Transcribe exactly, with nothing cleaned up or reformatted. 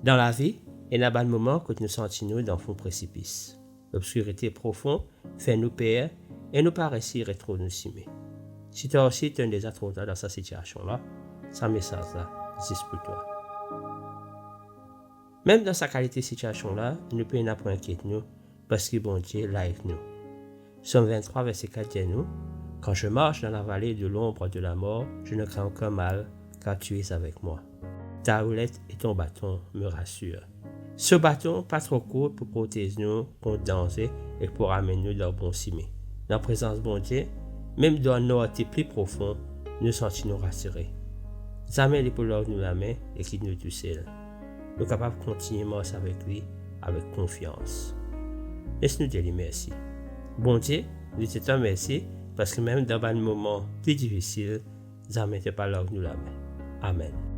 Dan lavi, ena bann moman kot nou santi nou dan fon presipis. Lobskirite profon fer nou per e nou pa resi retrouv nou sime. Si twa osi to deza trouv twa dan sa sitiasion la, sa mesaz la zis pou twa. Mem dan sa kalite sitiasion la, nou pena pou inkiet nou, parski Bondie la avek nou. Psaume vingt-trois, verset quatre dir nou, Quand je marche dans la vallée de l'ombre de la mort, je ne crains aucun mal, car tu es avec moi. Ta oulet et ton bâton me rassurent. So baton pa tro kourt pou protez nou kont danze e pou ramenn nou dan bon sime. Dan prezans Bondie, mem dan nwarsite pli profon, nou santi nou rasire. Zame li pou larg nou lame e kit nou tousel. Nou kapav kontigne mars avek li avek konfians. Les nou dir li mersi. Bondie, nou dir twa mersi, parski mem dan bann moman pli difisil, zame to pa larg nou lame. Amen.